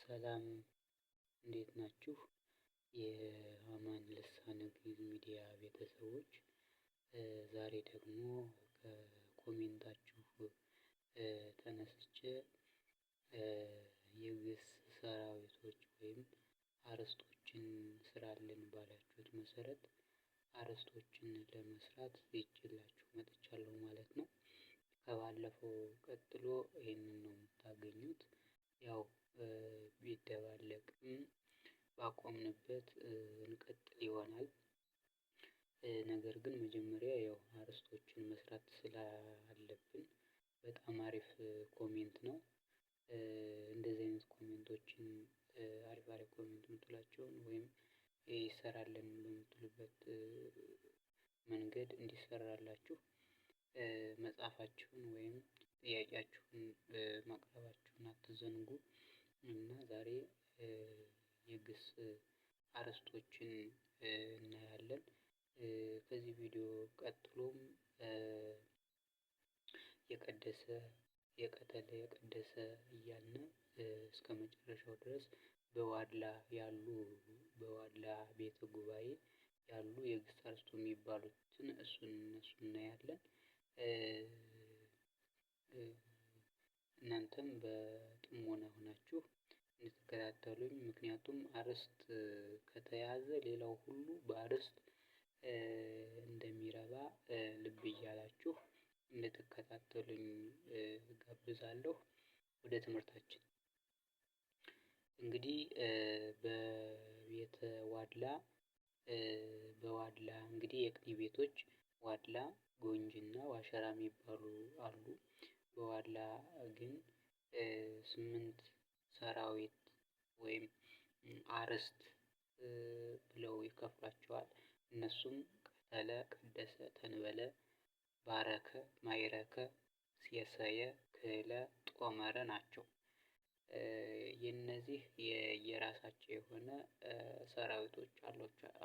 ሰላም እንዴት ናችሁ? የአማን ልሳነ ግዕዝ ሚዲያ ቤተሰቦች፣ ዛሬ ደግሞ ከኮሜንታችሁ ተነስቼ የግስ ሰራዊቶች ወይም አርዕስቶችን ስራልን ባላችሁት መሰረት አርዕስቶችን ለመስራት ይዤላችሁ መጥቻለሁ ማለት ነው። ከባለፈው ቀጥሎ ይሄንን ነው የምታገኙት። ያው ቢደባለቅም ባቆምንበት እንቀጥል ይሆናል። ነገር ግን መጀመሪያ ያው አርዕስቶችን መስራት ስላለብን በጣም አሪፍ comment ነው። እንደዚህ አይነት comment ኦችን አሪፍ አሪፍ comment የምትላቸውን ወይም ይሰራልን በምትሉበት መንገድ እንዲሰራላችሁ መጻፋችሁን ወይም ጥያቄያችሁን ማቅረባችሁን አትዘንጉ። እና ዛሬ የግስ አርዕስቶችን እናያለን። ከዚህ ቪዲዮ ቀጥሎም የቀደሰ የቀተለ የቀደሰ እያልን እስከመጨረሻው ድረስ በዋድላ ያሉ በዋድላ ቤተ ጉባኤ ያሉ የግስ አርስቶ የሚባሉትን እሱን እነሱን እናያለን። እናንተም በጥሞና ሆናችሁ እንድትከታተሉኝ፣ ምክንያቱም አርዕስት ከተያዘ ሌላው ሁሉ በአርዕስት እንደሚረባ ልብ እያላችሁ እንድትከታተሉኝ እጋብዛለሁ። ወደ ትምህርታችን እንግዲህ በቤተ ዋድላ በዋድላ እንግዲህ የቅኔ ቤቶች ዋድላ፣ ጎንጅና ዋሸራ የሚባሉ አሉ። በዋድላ ግን 8 ሰራዊት ወይም አርዕስት ብለው ይከፍሏቸዋል። እነሱም ቀተለ፣ ቀደሰ፣ ተንበለ፣ ባረከ፣ ማይረከ፣ ሴሰየ፣ ክህለ፣ ጦመረ ናቸው። የነዚህ የየራሳቸው የሆነ ሰራዊቶች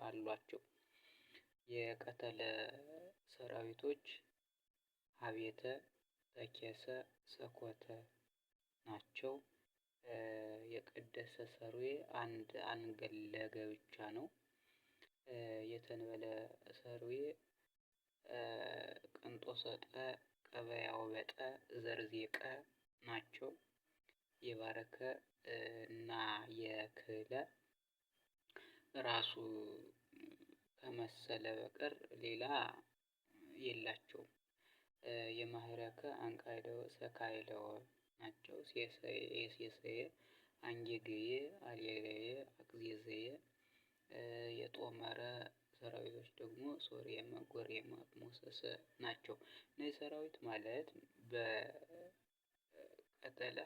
አሏቸው። የቀተለ ሰራዊቶች አቤተ፣ ተኬሰ፣ ሰኮተ ናቸው። የቀደሰ ሰርዌ አንድ አንገለገ ብቻ ነው። የተንበለ ሰርዌ ቅንጦሰጠ፣ ቀበያውበጠ፣ ዘርዜቀ ናቸው። የባረከ እና የክህለ ራሱ ከመሰለ በቀር ሌላ የላቸውም። የማህረከ አንቃይለው ሰካይለው ናቸው። የሴሰየ አንጌገየ አሌለየ አቅዜዘየ። የጦመረ ሰራዊቶች ደግሞ ሶርየመ ጎሬመ ሞሰሰ ናቸው። እነዚህ ሰራዊት ማለት በቀተለ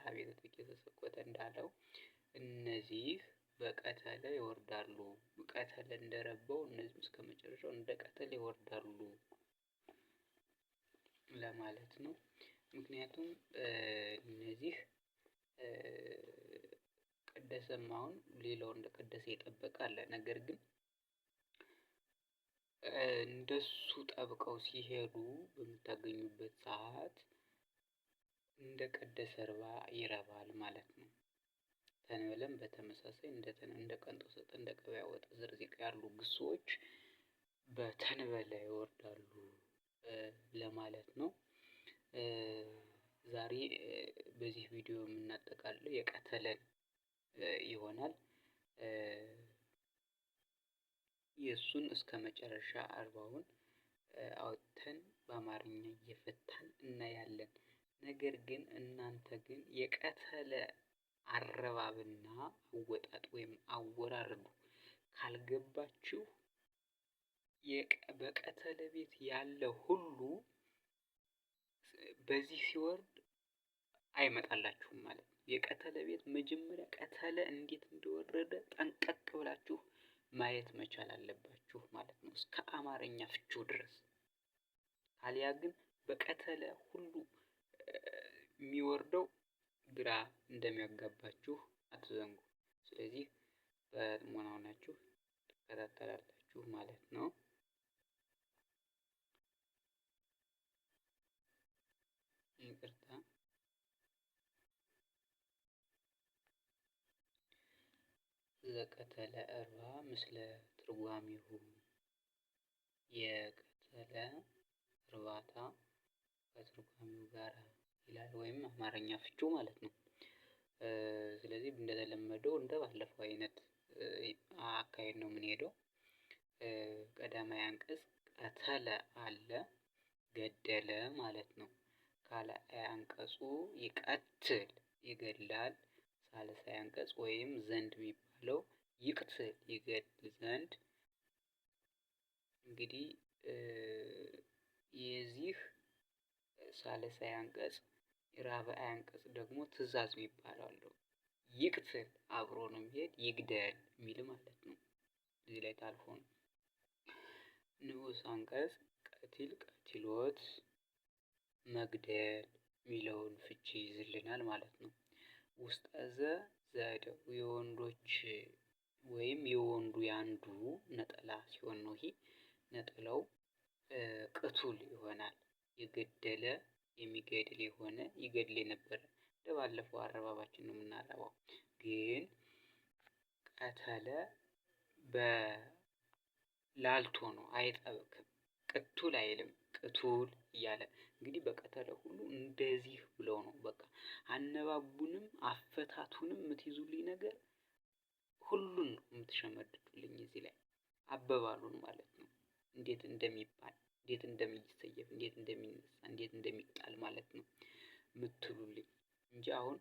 ሀቤተ ተኬሰ ሰኮተ እንዳለው እነዚህ በቀተለ ይወርዳሉ። ቀተለ እንደረባው እነዚህም እስከመጨረሻው እንደ ቀተለ ይወርዳሉ ለማለት ነው። ምክንያቱም እነዚህ ቀደሰም አሁን ሌላው እንደ ቀደሰ የጠበቀ አለ። ነገር ግን እንደሱ ጠብቀው ሲሄዱ በምታገኙበት ሰዓት እንደ ቀደሰ እርባ ይረባል ማለት ነው። ተንበለም በተመሳሳይ እንደ ቀንጦ ሰጥ እንደ ቀበያ ወጥ ዝርዝቅ ያሉ ግሶች በተንበለ ይወርዳሉ ለማለት ነው። ዛሬ በዚህ ቪዲዮ የምናጠቃልለው የቀተለን ይሆናል። የእሱን እስከመጨረሻ 40ውን አውጥተን በአማርኛ እየፈታን እናያለን። ነገር ግን እናንተ ግን የቀተለ አረባብና አወጣጥ ወይም አወራረዱ ካልገባችሁ በቀተለ ቤት ያለ ሁሉ በዚህ ሲወርድ አይመጣላችሁም ማለት ነው። የቀተለ ቤት መጀመሪያ ቀተለ እንዴት እንደወረደ ጠንቀቅ ብላችሁ ማየት መቻል አለባችሁ ማለት ነው፣ እስከ አማርኛ ፍቺው ድረስ። አልያ ግን በቀተለ ሁሉ የሚወርደው ግራ እንደሚያጋባችሁ አትዘንጉ። ስለዚህ በጥሞና ሆናችሁ ትከታተላላችሁ ማለት ነው። ይቅርታ። ዘቀተለ እርባ ምስለ ትርጓሜሁ፣ የቀተለ እርባታ ከትርጓሜው ጋር ይላል ወይም አማርኛ ፍቺው ማለት ነው። ስለዚህ እንደተለመደው እንደባለፈው አይነት አካሄድ ነው የምንሄደው። ቀዳማዊ አንቀጽ ቀተለ አለ፣ ገደለ ማለት ነው። ካልአይ አንቀጹ ይቀትል ይገድላል። ሳልሳይ አንቀጽ ወይም ዘንድ የሚባለው ይቅትል ይገድል ዘንድ። እንግዲህ የዚህ ሳልሳይ አንቀጽ ራብአይ አንቀጽ ደግሞ ትእዛዝ የሚባለው አለው። ይቅትል አብሮ ነው የሚሄድ፣ ይግደል የሚል ማለት ነው። እዚህ ላይ ታልፎ ነው። ንዑስ አንቀጽ ቀቲል ቀቲሎት መግደል የሚለውን ፍቺ ይይዝልናል ማለት ነው። ውስጠ ዘ ዘደው የወንዶች ወይም የወንዱ ያንዱ ነጠላ ሲሆን ነው። ይሄ ነጠላው ቅቱል ይሆናል። የገደለ፣ የሚገድል የሆነ፣ ይገድል የነበረ፣ እንደባለፈው አረባባችን ነው የምናረባው። ግን ቀተለ በላልቶ ነው፣ አይጠብቅም። ቅቱል አይልም፣ ቅቱል እያለ እንግዲህ በቀተለ ሁሉ እንደዚህ ብለው ነው። በቃ አነባቡንም አፈታቱንም የምትይዙልኝ ነገር ሁሉን ነው የምትሸመድዱልኝ እዚህ ላይ አበባሉን ማለት ነው። እንዴት እንደሚባል፣ እንዴት እንደሚሰየፍ፣ እንዴት እንደሚነሳ፣ እንዴት እንደሚጣል ማለት ነው የምትሉልኝ እንጂ አሁን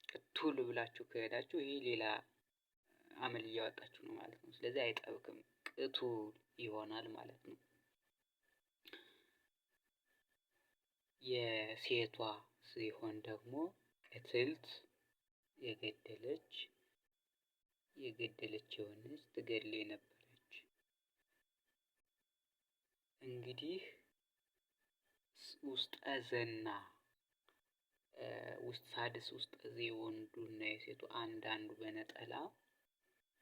ቅቱል ብላችሁ ከሄዳችሁ ይሄ ሌላ አመል እያወጣችሁ ነው ማለት ነው። ስለዚህ አይጠብቅም፣ ቅቱል ይሆናል ማለት ነው። የሴቷ ሲሆን ደግሞ ቅትልት የገደለች፣ የገደለች የሆነች፣ ትገድል የነበረች። እንግዲህ ውስጠ ዘና ውስጥ ሳድስ ውስጥ ዘ የወንዱና የሴቱ አንዳንዱ በነጠላ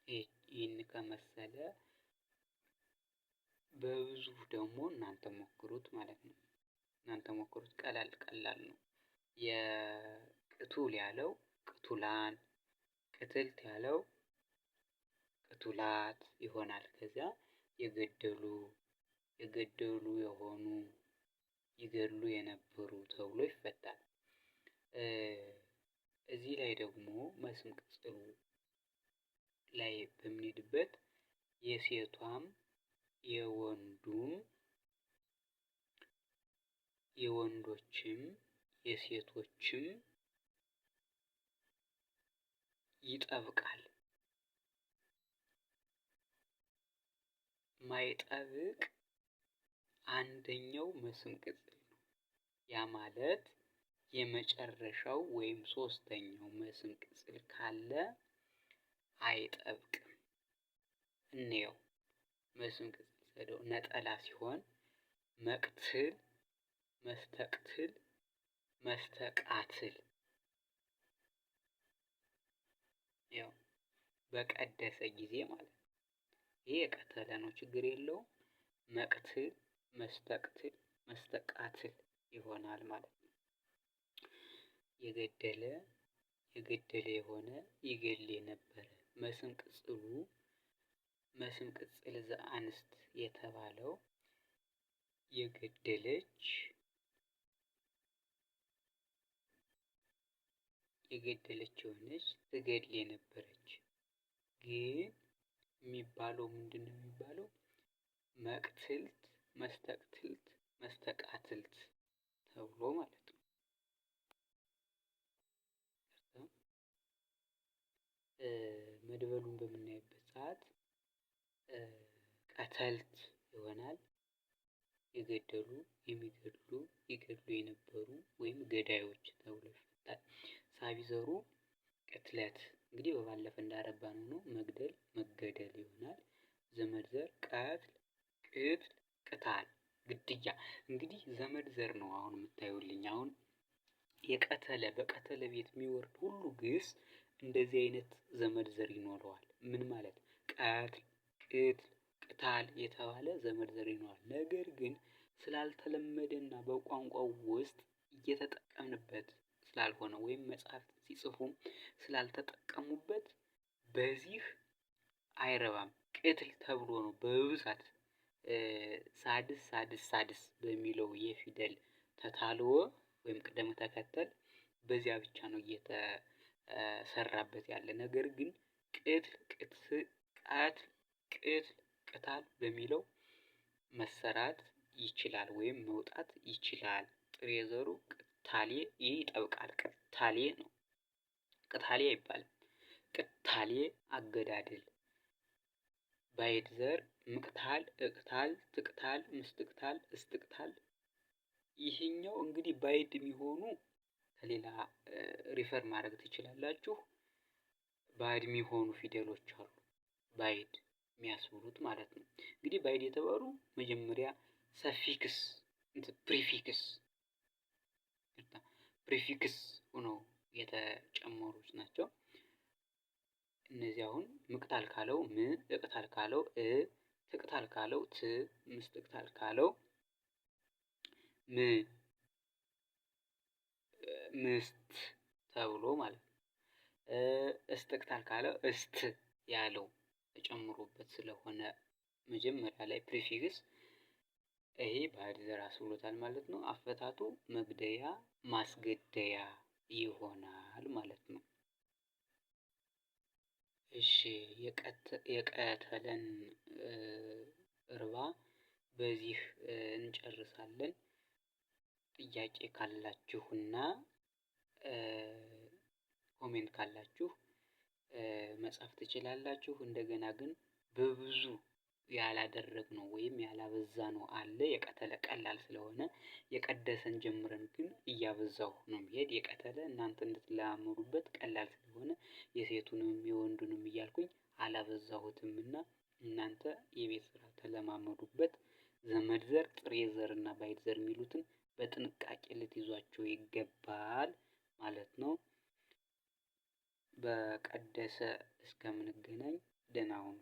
ይህን ከመሰለ በብዙ ደግሞ እናንተ ሞክሩት ማለት ነው። እናንተ ሞክሩት፣ ቀላል ቀላል ነው። የቅቱል ያለው ቅቱላን፣ ቅትልት ያለው ቅቱላት ይሆናል። ከዚያ የገደሉ፣ የገደሉ የሆኑ፣ ይገድሉ የነበሩ ተብሎ ይፈታል። እዚህ ላይ ደግሞ መስም ቅጽሉ ላይ በምንሄድበት የሴቷም የወንዱም የወንዶችም የሴቶችም ይጠብቃል። ማይጠብቅ አንደኛው መስም ቅጽል ነው። ያ ማለት የመጨረሻው ወይም ሶስተኛው መስም ቅጽል ካለ አይጠብቅም። እንየው። መስም ቅጽል ዘደው ነጠላ ሲሆን መቅትል፣ መስተቅትል፣ መስተቃትል። ያው በቀደሰ ጊዜ ማለት ነው። ይሄ የቀተለ ነው፣ ችግር የለውም። መቅትል፣ መስተቅትል፣ መስተቃትል ይሆናል ማለት ነው። የገደለ፣ የገደለ የሆነ፣ ይገድል የነበረ። መስም ቅጽሉ መስም ቅጽል ዘአንስት የተባለው የገደለች፣ የገደለች የሆነች፣ ትገድል የነበረች። ግን የሚባለው ምንድነው የሚባለው? መቅትልት፣ መስተቅትልት፣ መስተቃትልት ተብሎ ማለት ነው። መድበሉን በምናይበት ሰዓት ቀተልት ይሆናል። የገደሉ፣ የሚገድሉ፣ ይገድሉ የነበሩ ወይም ገዳዮች ተብሎ ይፈታል። ሳቢ ዘሩ ቅትለት እንግዲህ በባለፈ እንዳረባነው ነው፣ መግደል መገደል ይሆናል። ዘመድ ዘር ቀትል፣ ቅትል፣ ቅታል፣ ግድያ። እንግዲህ ዘመድ ዘር ነው አሁን የምታዩልኝ። አሁን የቀተለ በቀተለ ቤት የሚወርድ ሁሉ ግስ እንደዚህ አይነት ዘመድ ዘር ይኖረዋል። ምን ማለት? ቀትል፣ ቅትል፣ ቅታል የተባለ ዘመድ ዘር ይኖረዋል። ነገር ግን ስላልተለመደና በቋንቋው ውስጥ እየተጠቀምንበት ስላልሆነ ወይም መጽሐፍ ሲጽፉ ስላልተጠቀሙበት በዚህ አይረባም። ቅትል ተብሎ ነው በብዛት ሳድስ ሳድስ ሳድስ በሚለው የፊደል ተታልዎ ወይም ቅደም ተከተል በዚያ ብቻ ነው እየተሰራበት ያለ። ነገር ግን ቅትል ቅት ቃት ቅትል ቅታል በሚለው መሰራት ይችላል ወይም መውጣት ይችላል። ጥሬ ዘሩ ቅታሌ ይጠብቃል። ቅታሌ ነው። ቅታሌ አይባልም። ቅታሌ አገዳደል ባዕድ ዘር ምቅታል እቅታል ትቅታል ምስትቅታል እስትቅታል። ይሄኛው እንግዲህ ባዕድ የሚሆኑ ከሌላ refer ማድረግ ትችላላችሁ። ባዕድ የሚሆኑ ፊደሎች አሉ። ባዕድ የሚያስብሉት ማለት ነው። እንግዲህ ባዕድ የተባሉ መጀመሪያ suffix prefix prefix ሆነው የተጨመሩት ናቸው። እነዚህ አሁን ምቅታል ካለው ም፣ እቅታል ካለው እ፣ ትቅታል ካለው ት፣ ምስትቅታል ካለው ም፣ ምስት ተብሎ ማለት ነው። እስትቅታል ካለው እስት ያለው ተጨምሮበት ስለሆነ መጀመሪያ ላይ prefix ይሄ ባዕድ ዘር አስብሎታል ማለት ነው። አፈታቱ መግደያ ማስገደያ ይሆናል ማለት ነው። እሺ የቀተለን እርባ በዚህ እንጨርሳለን። ጥያቄ ካላችሁና comment ካላችሁ መጻፍ ትችላላችሁ። እንደገና ግን በብዙ ያላደረግነው ወይም ያላበዛነው አለ። የቀተለ ቀላል ስለሆነ የቀደሰን ጀምረን ግን እያበዛሁ ነው የሚሄድ። የቀተለ እናንተ እንድትለማመዱበት ቀላል ስለሆነ የሴቱንም የወንዱንም እያልኩኝ አላበዛሁትም እና እናንተ የቤት ስራ ተለማመዱበት። ዘመድ ዘር፣ ጥሬ ዘር እና ባዕድ ዘር የሚሉትን በጥንቃቄ ልትይዟቸው ይገባል ማለት ነው። በቀደሰ እስከምንገናኝ ደህና ሁኑ።